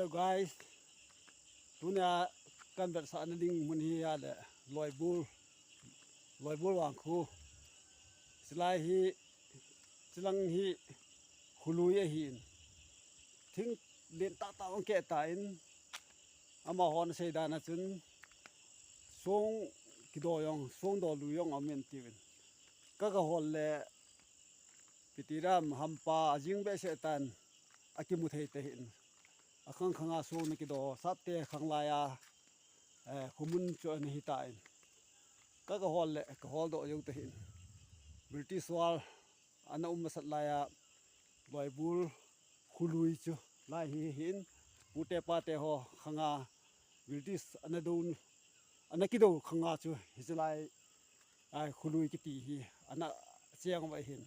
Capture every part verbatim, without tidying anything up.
Hello guys, tunia kan vetsahna ding mun hi ahile Loibul, Loibul vangkhu. Chulai hi, chulang hi khului ahin. Thing lentah tah hung keh tan, amahon asei dan a chun song kido jong, song do lui jong aum in tiuvin. Ka, ka hol le Pitiram hampa ajing behseh tan akimu thei tahih in. Akhang khanga song ana kido, Sapte khanglai a, eh, khumun chu ana hitan. Ka, ka hol le, ka holdoh jou tahih in. British wall ana um masat lai a, Loibul khului chu lai hi hin, pute pate ho khanga British ana do, ana kido khanga chu hiche lai, ai, khului kiti hi ana cheng uva hin.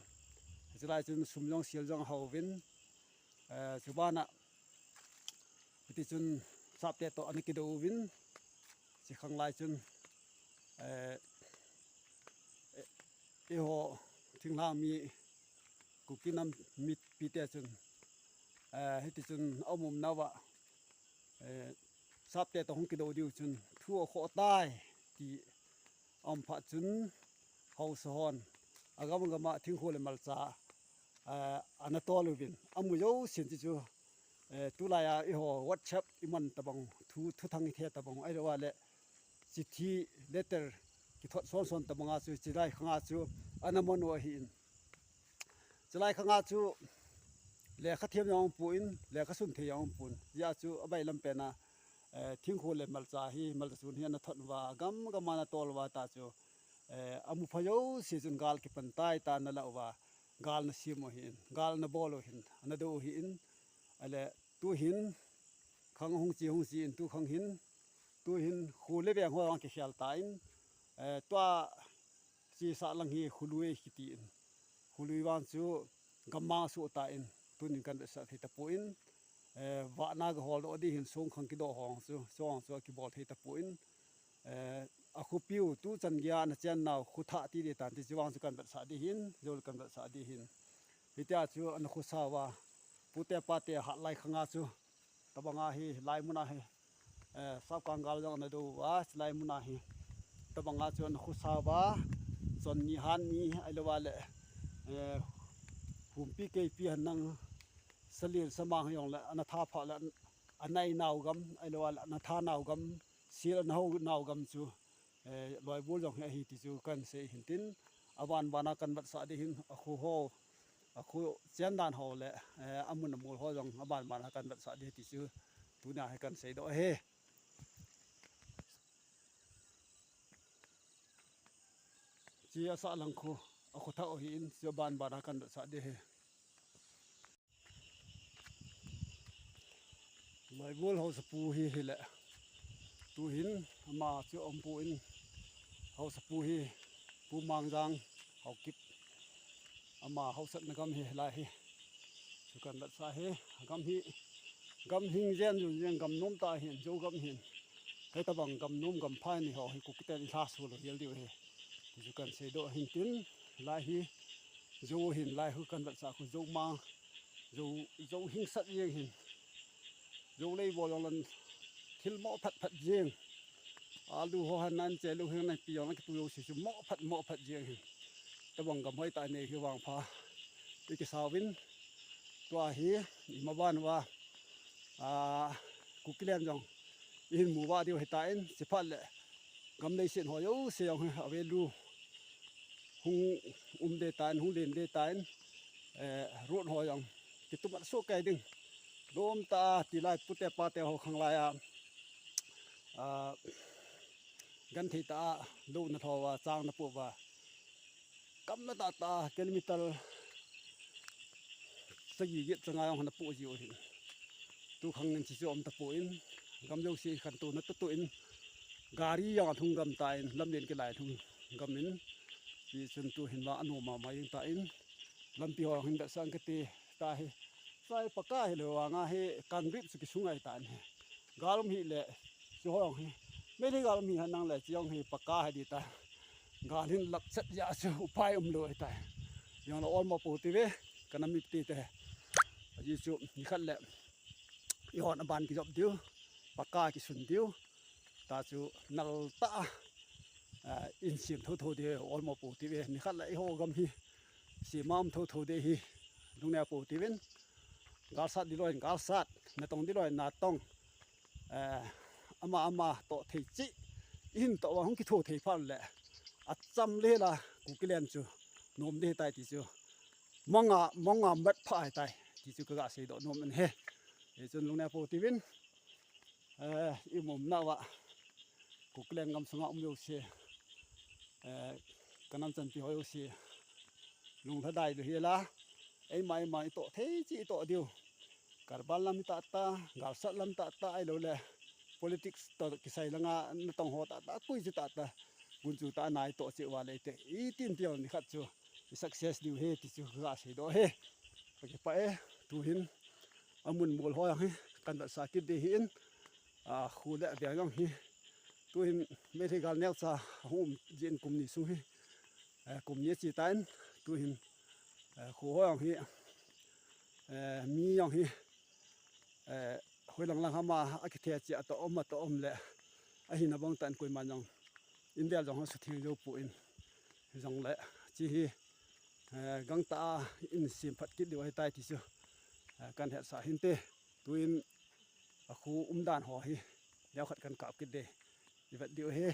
Hiche lai chun sum jong sil jong ahauvin, eh, chubana hiti chun Sapte toh ana kido uvin, hiche khanglai chun, eh, eh, eiho thinglhang mi Kuki nam mipite chun, eh, hiti chun aum um nauva, eh, Sapte toh hung kido diu chun thu akhoh tai ti aum phat chun haosa hon agam gam a thingkho le malcha, eh, ana tol uvin, amu jousen chu chu, eh, tulai a eiho WhatsApp iman tabang, thu, thuthang ithe tabang, ahilou le chithi, letter kithot son son tabang a chu, chulai khanga chu ana man u ahin. Chulai khanga chu lekha them jong aum pon, lekha sun thei jong aum pon. Hijeh a chu abailam pen a, eh, thingkho le malcha hi, malcha sun hi ana thot uva, gam gam a ana tol uva ta chu, eh, amu pha jouse chun gal kipan tai ta ana la uva, gal ana sem u ahin, gal ana bol u ahin, ana do u ahin. Ahile tuhin khang hung che, hung che in, tu khang hin, tuhin kho le veng ho jong kikhel tan, eh, tua chesa lang hi khului kiti in. Khului vang chu gammang asuh tan, tunin kan vetsah thei tapon, eh, vahna ga holdoh ding hin song khang kido ho chu, song chu akibol thei tapon, eh, akhopiu tuchan geiya ana chennau kho thah ti ding tan ti chu vang chu kan vetsah ding hin, jou le kan vetsah ding hin. Hitia chu ana khosa uva, pute pate hat lai khanga chu, tabang a hi, lai mun a hi, eh, Sapkang gal jong ana do uva, chulai mun a hi, tabang a chu ana khosa uva, chon ni han ni, ahilou le, eh, humpi keipi han nang, salin samang jong le, ana tha pha le, ana nai nau gam, ahilou le, ana tha nau gam, sil ana ho nau gam chu, eh, Loibul jong hi ahi ti chu kan sei hin tin, aban ban a kan vetsah ding hin, akho ho, akho chen dan ho le, eh, amun amol ho jong aban ban a kan vetsah ding ti chu tunia hi kan seidoh ahi. Chi asa lang kho, akho thah u ahin, chu aban ban a kan vetsah ding ahi. Loibul haosapu hi hile. Tuhin ama chu aum pon, haosapu hi Pu Mangjang Haokip. Ama haosatna gam hi hilai hi. Chu kan vetsah hi, gam hi, gam hing jen jun jen, gam nom tah hin, Jou gam hin. Hitabang gam nom gam phai ni ho hi Kuki ten i lhaso lou hel diu ahi. Ti chu kan seidoh hin tin, lai hi, Jou hin, lai hi kan vetsah khu Jou ma, Jou, Jou hingsat jeng hin. Jou lei bol jong le thil mo phat phat jeng. Alu ho han nan che lu hin nan pi jong le kitu jouse chu mo phat mo phat jeng hin. Tabang gam hoi tah nei hi vangpha. I kisau vin. Tua hi, i maban uva. A, Kuki len jong. I hin mu uva diu hitan, chuphat le. Gam leiset ho jouse jong hi, avalue. Hung um ding tan, hung len ding tan. Eh, road ho jong. Kitu mat soh kei ding. Lom tah a, tilai pute pate ho khanglai a. A, genthei tah a, lou na tho uva, chang na po uva. Kam na tah tah a, kilometer sagi get changa jong na po jiu hin. Tu khang in chi chu um tapon, gam jouse khantou na tutu in, gari jong alhung gam tan, lamlen kilai lhung gam in, chi chun tu hin va anom mama jeng tan, lampi ho hin vetsah kiti ta hi, sai pakka hilou vang a hi concrete chu kisung ngai tan hi. Gal um hile, chu ho jong hi. Meitei gal um hi han nang le, chu jong hi pakka hi ding ta. Gal hin lap chet jeh a chu upai umlou ahi ta. Jong le ol mo po ti ve, ka nam mipite. Ajeh chu, nikhat le. ihon aban kijop diu, paka kisun diu, ta chu nal ta, ah, in sim tho tho diu, olmo po ti ve, ni khat la iho gam hi, si mam tho tho de hi, lungneo po ti vin, galsat di loi, galsat, natong di loi, natong, eh, ama ama to thei chi, in to wa hung kitho thei pha le, acham le la, Kukiland chu, nom de tai ti chu, manga, manga mat pha ai tai, ti chu kaga sei do nom an he. E chun lungneo po ti vin, eh, imum na wa, Kukiland gam sunga um yo se, eh, kanam chan pi ho yo se, lung lha dai lu hi la, ei mai mai to thei chi to diu. Karbal lam ta ta, galsat lam ta ta, ai lo le, politics to kisai langa natong ho ta ta, kui chi ta ta, gun chu ta nai to chi wa le te, i tin pion ni khat chu, i success diu he, ti chu ga sei do he. Pa ki pa e, tu hin, amun mol ho yang hi, kan da sa kit de hi in, a, khu le a biang yang hi, tu hin, me the gal neo cha, hum jin kum ni sung hi, eh, kum ni chi ta in, tu hin, eh, khu ho yang hi, eh, mi yang hi, eh, hoi lang lang hama, a kithe chi a to om, a to om le, a hina bang tan koi man yang, in del jong ha su thing jo pu in, jong le, chi hi, eh, gang ta a in sim phat kit diu ahi tai ti chu, eh, kan het sa hin te, tu in a khu um dan ho hi, leo khat kan kap kit de, i vet diu hi.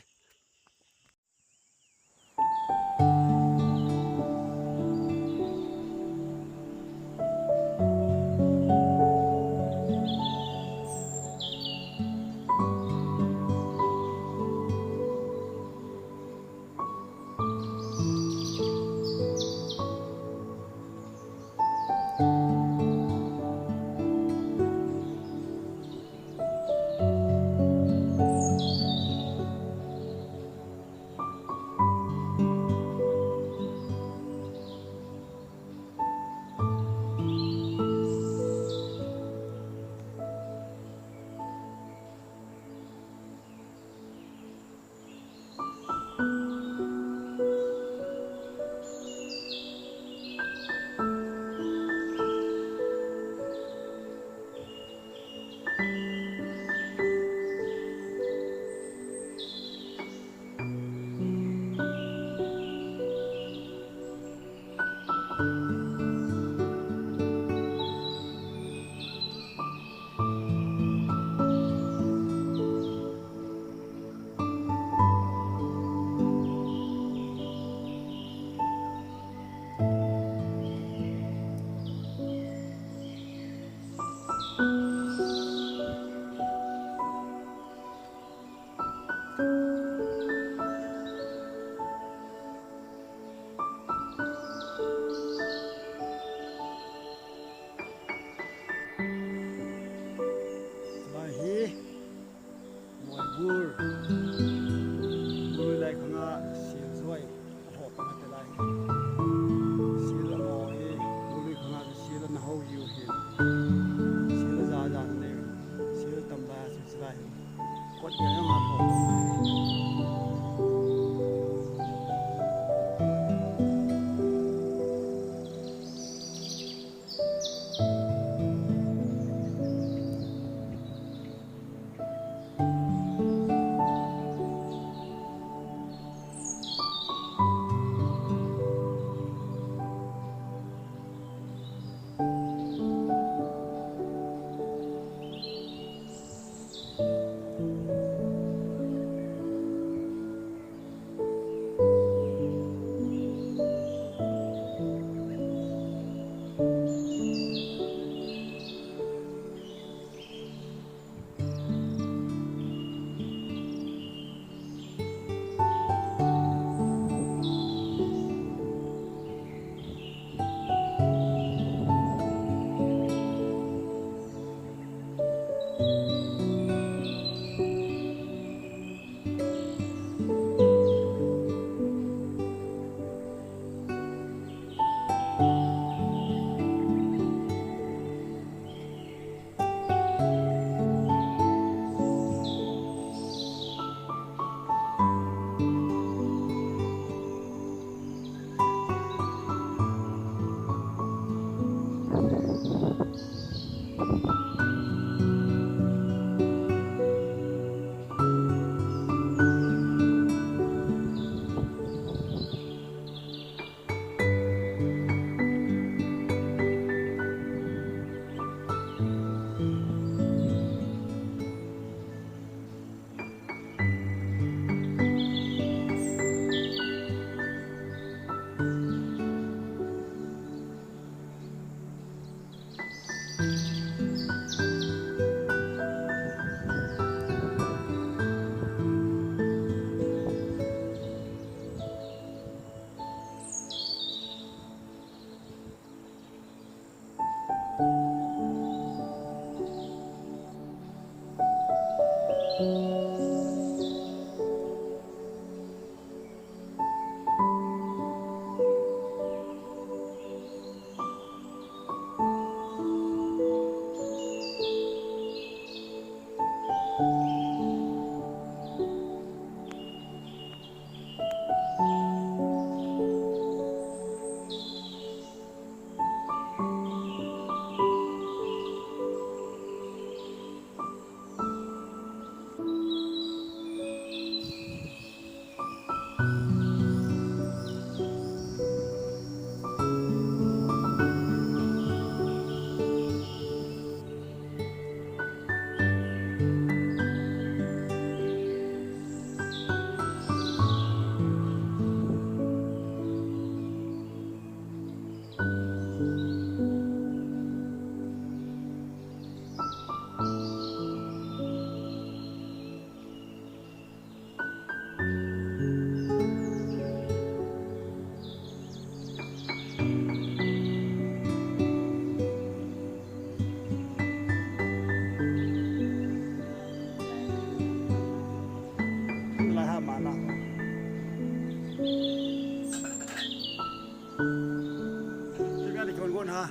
Ha,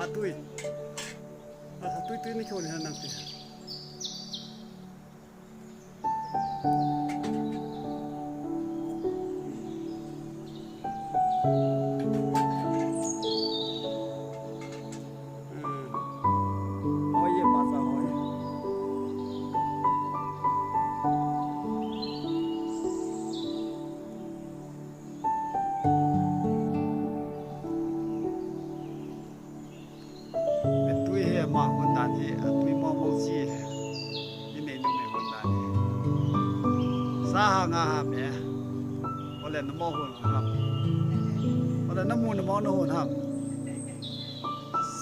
a tui. A tui tui ni kyo ni ha nang ti. Hmm. Oh, ye pa sa ho ye. Atui hi ama hon dan hi, atui momo chi hi. Inei numei hon dan hi. Sa ha nga ha me. Ole namo hon ham. Ole namu namo na hon ham.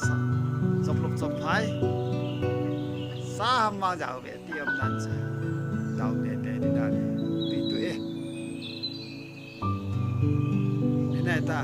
Sa, chop lop chop phai. Sa ham ma jao ve ti am dan sa. Jao te te ni dan hi. Tui tui e. Inei ta.